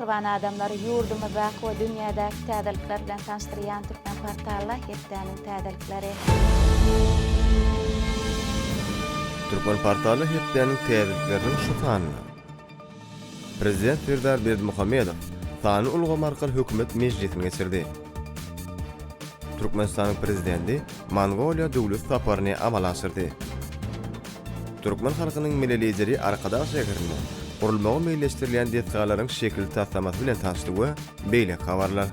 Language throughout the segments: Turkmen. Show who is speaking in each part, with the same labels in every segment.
Speaker 1: Mähriban adamlar, ýurdumyzdaky we dünýädäki täzelikler bilen tanyşdyrýan Türkmen portally hepdäniň täzelikleri.
Speaker 2: Türkmen portally hepdäniň täzelikleriniň şu sanynda Prezident Serdar Berdimuhamedow sanly ulgam arkaly hökümet mejlisini geçirdi. Türkmenistanyň Prezidenti Mongoliýa döwlet saparyny amala aşyrdy. Türkmen halkynyň Milli Lideri Arkadag şäherinde gurulmagy meýilleşdirilýän desgalaryň şekil taslamasy bilen tanyşdy we beýleki habarlar.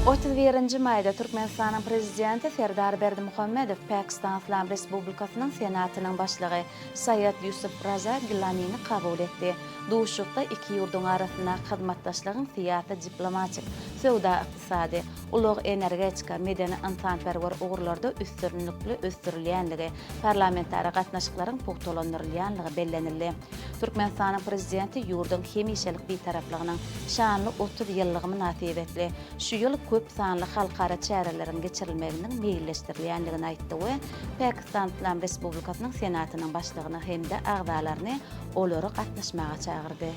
Speaker 1: 31-nji maýda Türkmenistanyň Prezidenti Serdar Berdimuhamedow Pakistan Yslam Respublikasynyň Senatynyň Başlygy Saýed Ýusuf Raza Gilanini kabul etdi. Duşuşykda iki ýurduň arasyndaky hyzmatdaşlygyň syýasy-diplomatik, söwda-ykdysady, ulag-energetika, medeni-ynsanperwer ugurlarda üstünlikli ösdürilýänligi, parlamentara gatnaşyklaryň pugtalandyrylýanlygy bellenildi. Türkmenistanyň Prezidenti ýurduň hemişelik Bitaraplygynyň şanly 30 ýyllygy mynasybetli şu ýyl köp sanly halkara çäreleriň geçirilmeginiň meýilleşdirilýändigini aýtdy we Pakistan Yslam Respublikasynyň Senatynyň Başlygyny hem-de agzalaryny olara gatnaşmaga çagyrdy.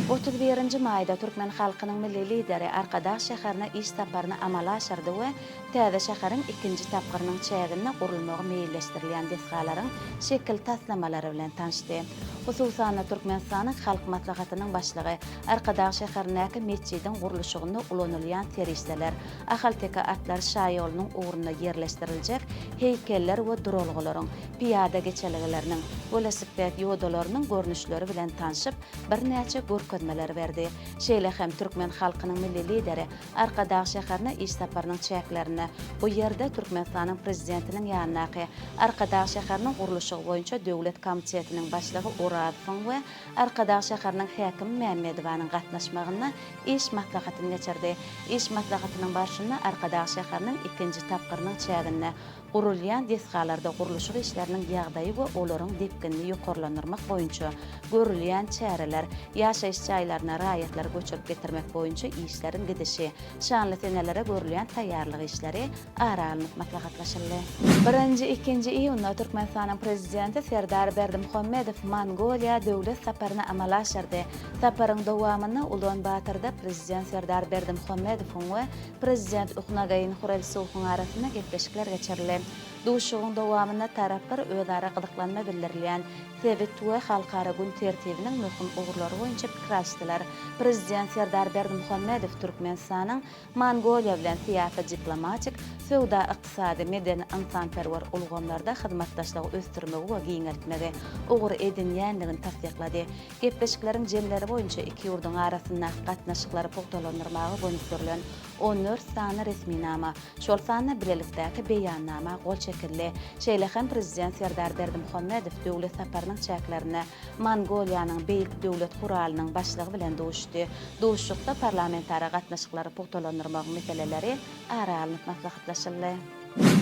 Speaker 1: 31-nji maýda türkmen halkynyň Milli Lideri Arkadag şäherine iş saparyny amala aşyrdy we täze şäheriň ikinji tapgyrynyň çäginde gurulmagy meýilleşdirilýän desgalaryň şekil taslamalary bilen tanyşdy. Hususan-da, Türkmenistanyň Halk Maslahatynyň Başlygy Arkadag şäherindäki metjidiň gurluşygynda ulanylýan serişdeler, Ahalteke atlar şaýolunyň ugrunda ýerleşdiriljek heýkeller we duralgalaryň, pyýada geçelgeleriniň, welosiped ýodalarynyň görnüşleri bilen tanşyp, birnäçe görkezmeleri berdi. Şeýle hem türkmen halkynyň Milli Lideri Arkadag şäherine iş saparynyň çäklerinde bu ýerde Türkmenistanyň Prezidentiniň ýanyndaky Arkadag şäheriniň gurluşygy boýunça döwlet komitetiniň başlygy Orazowyň we Arkadag şäheriniň häkimi Mämmedowanyň gatnaşmagynda iş maslahatyny geçirdi. Iş maslahatynyň barşynda Arkadag şäheriniň ikinji tapgyrynyň çäginde gurulýan desgalarda gurluşyk işleriniň ýagdaýy we olaryň depginini ýokarlandyrmak boýunça görülýän çäreler, ýaşaýyş jaýlaryna raýatlary göçürip getirmek boýunça işleriň gidişi, şanly senelere görülýän taýýarlyk işleri ara alnyp maslahatlaşyldy. Birinji, ikinji iýunda Türkmenistanyň Prezidenti Serdar Berdimuhamedow Mongoliýa döwlet saparyny amala aşyrdy. Saparyň dowamynda Ulan-Batorda Prezident Serdar Berdimuhamedowyň we Prezident Uhnagaýyn Hurelsuhyň arasynda gepleşikler geçirildi. Duşuşygyň dowamynda taraplar özara gyzyklanma bildirilýän sebit we halkara gün tertibiniň möhüm ugurlary boýunça pikir alyşdylar. Prezident Serdar Berdimuhamedow Türkmenistanyň Mongoliýa bilen syýasy-diplomatik, söwda-ykdysady, medeni-ynsanperwer ulgamlarda hyzmatdaşlygy ösdürmegi we giňeltmegi ugur edinýändigini tassyklady. Gepleşikleriň jemleri boýunça iki ýurduň arasyndaky gatnaşyklary pugtalandyrmaga gönükdirilen 14 sany resminama, şol sanda bilelikdäki Beýannama gol çekildi. Şeýle hem Prezident Serdar Berdimuhamedow döwlet saparynyň çäklerinde Mongoliýanyň Beýik Döwlet Huralynyň başlygy bilen duşuşdy. Duşuşykda parlamentara gatnaşyklary pugtalandyrmagyň meseleleri ara alnyp maslahatlaşyldy.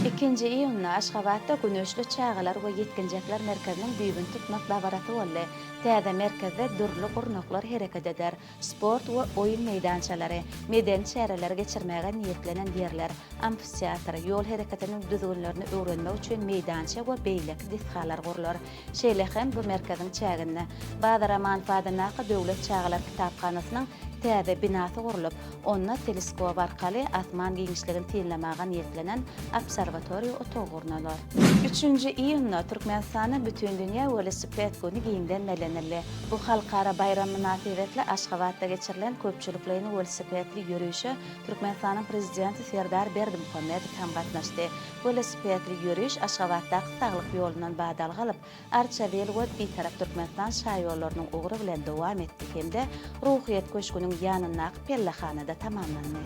Speaker 1: Ikinji iýunda Aşgabatda Güneşli çagalar we ýetginjekler merkeziniň düýbüni tutmak dabarasy boldy. Täze merkezde dürli gurnaklar hereket eder, sport we oýun meýdançalary, medeni çäreleri geçirmäge niýetlenen ýerler, amfiteatr, ýol hereketiniň düzgünlerini öwrenmek üçin meýdança we beýleki desgalar gurlar. Şeýle hem bu merkeziň çäginde Bazar Amanow adyndaky Döwlet çagalar kitaphanasynyň täze binasy gurlup, onda teleskop arkaly asman giňişligini synlamaga niýetlenen obserwatoriýa otagy gurnalar. Üçünji iýunda Türkmenistanda Bütindünýä welosiped güni giňden bellenildi. Bu halkara baýram mynasybetli Aşgabatda geçirilen köpçülikleýin welosipedli ýörişe Türkmenistanyň Prezidenti Serdar Berdimuhamedow hem gatnaşdy. Welosipedli ýöriş Aşgabatdaky Saglyk ýolundan badalga alyp, Arçabil we Bitarap Türkmenistan şaýollarynyň ugry bilen dowam etdi hem-de Ruhyýet köşgüniň ýanyndaky pellehanada tamamlandy.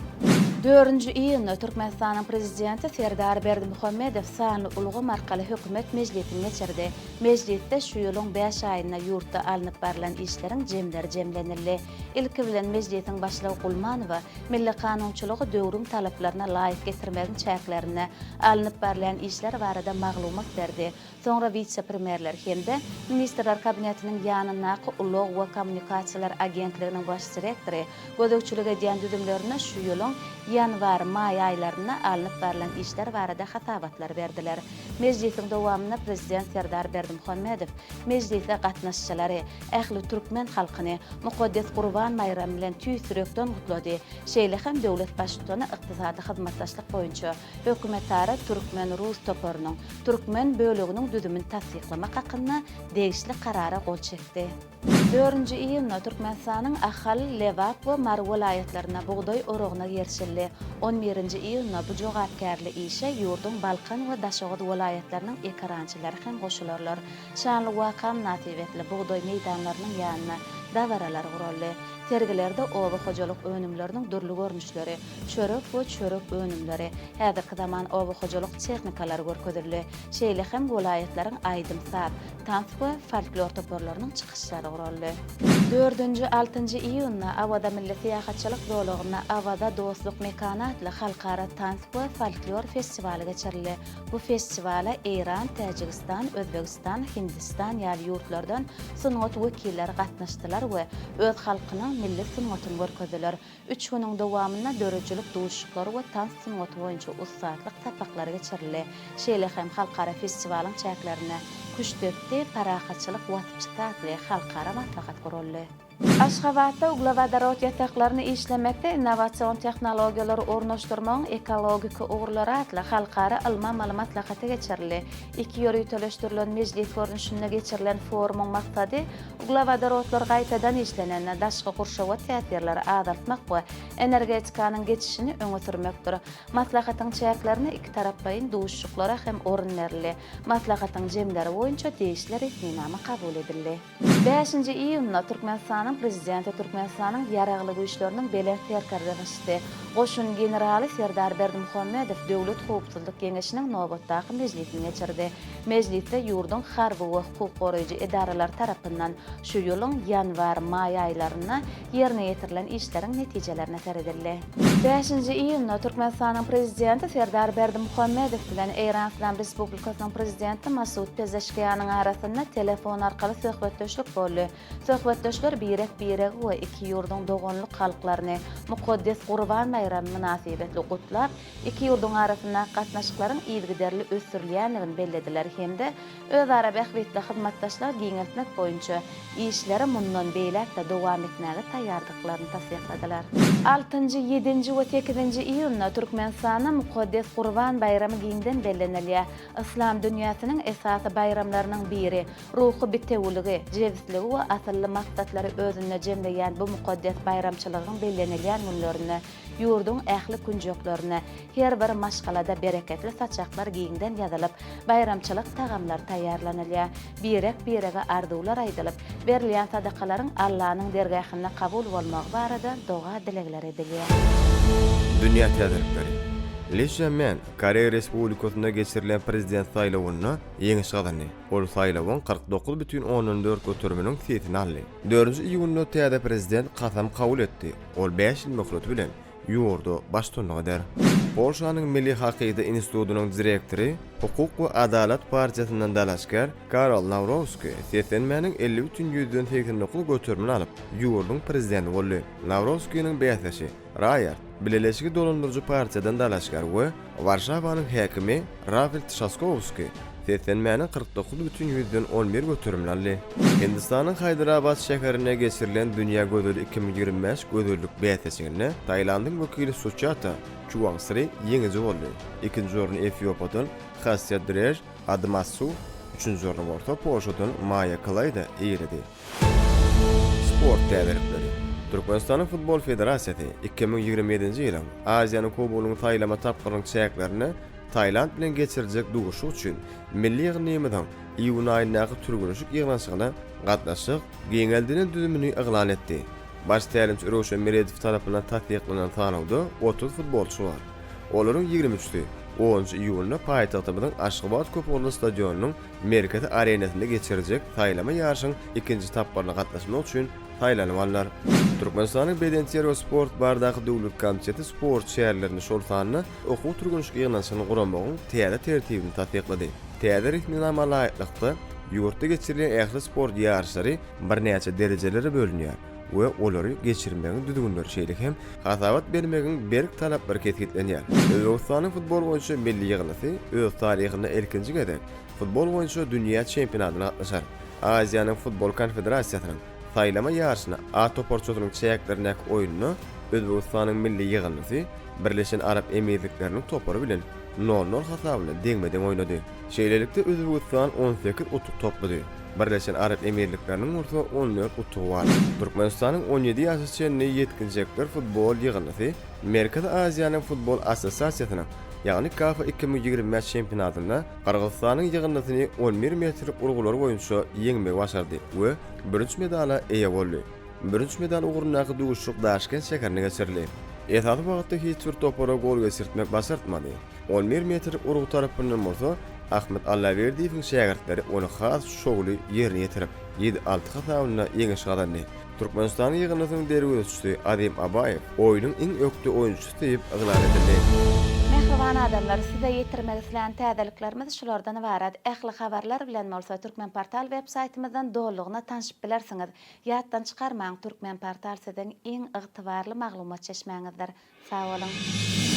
Speaker 1: Dördünji iýunda Türkmenistanyň Prezidenti Serdar Berdimuhamedow sanly ulgam arkaly Hökümet mejlisini geçirdi. Mejlisde şu ýylyň bäş aýynda ýurtda alnyp barlan işleriň jemleri jemlenildi. Ilki bilen Mejlisiň Başlygy Gulmanowa milli kanunçylygy döwrüň talaplaryna laýyk getirmegiň çäklerinde alnyp barylýan işler barada maglumat berdi. Soňra wise-premýerler hem-de Ministrler Kabinetiniň ýanyndaky Ulag we kommunikasiýalar agentliginiň baş direktory gözegçilik edýän düzümlerine şu ýylyň. ýanwar, maý aýlarynda alnyp barlan işler barada hasabatlar berdiler. Mejlisiň dowamynda Prezident Serdar Berdimuhamedow mejlise gatnaşyjylary, ähli türkmen halkyny mukaddes Gurban baýramy bilen tüýs ýürekden gutlady. Şeýle hem döwlet Baştutany ykdysady hyzmatdaşlyk boýunça Hökümetara türkmen-rus toparynyň türkmen böleginiň düzümini tassyklamak hakynda degişli Karara gol çekdi. Dördünji iýunda Türkmenistanyň Ahal, Lebap we Mary welaýatlarynda bugdaý oragyna girişildi. On birinji iýunda bu jogapkärli işe ýurduň Balkan we Daşoguz welaýatlarynyň ekerançylary hem goşularlar. Şanly waka mynasybetli bugdaý meýdanlarynyň ýanynda dabaralar guraldy. Sergilerde oba hojalyk önümleriniň dürli görnüşleri, çörek we çörek önümleri, häzirki zaman oba hojalyk tehnikalary görkezildi. Şeýle hem welaýatlaryň aýdym-saz, tans we folklor toparlarynyň çykyşlary guraldy. Dördünji, altynjy iýunda Awaza milli syýahatçylyk zolagynda Awaza dostluk mekany atly halkara tans we folklor festiwaly geçirildi. Bu festiwala Eýran, Täjigistan, Özbegistan, Hindistan ýaly ýurtlardan sungat wekilleri gatnaşdylar we öz halkynyň milli sungatyny görkezdiler. Üç günüň dowamynda döredijilik duşuşyklary we tans sungaty boýunça ussatlyk sapaklary geçirildi. Şeýle hem halkara festiwalyň çäklerinde Küştdepdi, parahatçylyk waspçysy atly halkara maslahat guraldy. Aşgabatda uglewodorod ýataklaryny işlemekde innowasion tehnologiýalary ornaşdyrmagyň ekologik ugurlary atly halkara ylmy-amaly maslahaty geçirildi. Iki ýöriteleşdirilen mejlis görnüşinde geçirilen forumyň maksady Uglewodorodlar gaýtadan işlenende daşky gurşawa täsirleri azaltmak we energetikanyň geçişini öňe sürmekdir. Maslahatyň çäklerinde ikitaraplaýyn duşuşyklara hem orun berildi. Maslahatyň jemleri boýunça degişli resminama kabul edildi. Bäşinji iýunda Türkmenistanyň Prezidenti Türkmenistanyň Ýaragly Güýçleriniň Belent Serkerdebaşysy, goşun generaly Serdar Berdimuhamedow Döwlet howpsuzlyk geňeşiniň nobatdaky mejlisini geçirdi. Mejlisde ýurduň harby we hukuk goraýjy edaralary tarapyndan şu ýylyň ýanwar, maý aýlarynda ýerine ýetirilen işleriň netijelerine seredildi. Bäşinji iýunda Türkmenistanyň Prezidenti Serdar Berdimuhamedow bilen Eýran Yslam Respublikasynyň Prezidenti Masud Pezeşkianyň arasynda telefon arkaly söhbetdeşlik boldy. Söhbetdeşler birek-biregi we iki ýurduň doganlyk halklaryny mukaddes Gurban baýramy mynasybetli gutlap, Iki ýurduň arasyndaky gatnaşyklaryň yzygiderli ösdürilýändigini bellediler hem-de özara bähbitli hyzmatdaşlygy giňeltmek boýunça işleri mundan beýläk-de dowam etmäge taýýardyklaryny tassykladylar. Altynjy, ýedinji we sekizinji iýunda Türkmenistanda mukaddes Gurban baýramy giňden bellenilýär. Yslam dünýäsiniň esasy baýramlarynyň biri, ruhy bitewüligi, jebisligi we asylly maksatlary özünde jemleýän bu mukaddes baýramçylygyň bellenilýän günlerinde Ýurduň ähli künjeklerinde, her bir maşgalada bereketli saçaklar giňden ýazylyp, baýramçylyk tagamlary taýýarlanylýar. Birek-birege arzuwlar aýdylyp, berilýän sadakalaryň Allanyň dergähinde kabul bolmagy barada doga-dilegler edilýär.
Speaker 2: Dünýä täzelikleri. Li Çže-Men Koreýa Respublikasynda geçirilen prezident saýlawynda ýeňiş gazandy. Ol saýlawyň 49 bütin ondan dört göteriminiň sesini aldy. Dördünji iýunda täze prezident kasam kabul etdi. Ol bäş ýyl möhleti bilen ýurda baştutanlyk eder. Polşanyň Milli hakyda institutynyň direktory, Hukuk we adalat partiýasyndan dalaşgär Karol Nawrowski seslenmäniň 50 bütin ýüzden 89 göterimini alyp, ýurduň prezidenti boldy. Nawrowskiniň bäsdeşi, Raýat bileleşigi dolandyryjy partiýadan dalaşgär we Warşawanyň häkimi Rafel Tşaskowski seslenmäniň 49 bütin ýüzden 11 göterimini aldy. Hindistanyň Haýdarabat şäherinde geçirilen Dünýä gözeli 2025 gözellik bäsleşiginde Tailandyň wekili Suçata Çuangsri ýeňiji boldy. Ikinji orny Efiopiýadan Hassiýa Drej Admassu, üçünji orny bolsa Polşadan Maýa Klaýda eýeledi. Sport täzelikleri. Türkmenistanyň Futbol federasiýasy 2027-nji ýylyň Aziýanyň Kubogynyň saýlama tapgyrynyň çäklerinde Tailand bilen geçiriljek duşuşyk üçin milli ýygyndymyzyň iýun aýyndaky türgenleşik ýygnanyşygyna gatnaşjak giňeldilen düzümini yglan etdi. Baş tälimçi Röwşen Meredow tarapyndan tassyklanan sanawda 30 futbolçy bar. Olaryň ýigrimi üçüsi onunjy iýunda paýtagtymyzyň Aşgabat köpugurly stadionynyň Merkezi arenasynda geçiriljek saýlama ýaryşyň ikinji tapgyryna gatnaşmak üçin saýlanyp alnar. Türkmenistanyň Bedenterbiýe we sport baradaky döwlet komiteti sport çärelerini, şol sanda okuw-türgenleşik ýygnanyşygyny guramagyň täze tertibini tassyklady. Täze resminama laýyklykda, ýurtda geçirilýän ähli sport ýaryşlary birnäçe derejelere bölünýär. we olary geçirmegiň düzgünleri şeýle hem hasabat bermegiň berk talaplary kesgitlenýär. Özbegistanyň futbol boýunça milli ýygyndysy öz taryhynda ilkinji gezek futbol boýunça dünýä çempionatyna gatnaşar. Aziýanyň futbol konfederasiýasynyň saýlama ýaryşyna A toparçasynyň çäklerindäki oýnunda Özbegistanyň milli ýygyndysy Birleşen Arap Emirlikleriniň topary bilen nol-nol hasabynda deňme-deň oýnady. Şeýlelikde, Özbegistan 18 utuk toplady. Birleşen Arap Emirlikleriniň bolsa 14 utugy bar. Türkmenistanyň 17 ýaşa çenli ýetginjekler futbol ýygyndysy Merkezi Aziýanyň futbol assosiasiýasynyň, ýagny KAFA 2025 çempionatynda Gyrgyzystanyň ýygyndysyny 11 metrlik urgular boýunça ýeňmegi başardy we bürünç medala eýe boldy. Bürünç medal ugrundaky duşuşyk Daşkent şäherinde geçirildi. Esasy wagtda hiç bir topara gol geçirtmek başartmady. 11 metrlik urgy tarapyndan bolsa Ahmet Allaberdiýewiň şägirtleri ony has şowly ýerine ýetirip, ýedi, alty hasabynda ýeňiş gazandy. Türkmenistanyň ýygyndysynyň derwezeçisi Azim Abaýew oýnuň iň ökde oýunçysy diýip yglan edildi.
Speaker 1: Mähriban adamlar, size ýetirmek islän täzeliklerimiz şulardan ybarat. Ähli habarlar bilen bolsa Türkmenportal web saýtymyzdan dolulygyna tanşyp bilersiňiz. Ýatdan çykarmaň, Türkmenportal siziň iň ygtybarly maglumat çeşmäňizdir. Sag boluň!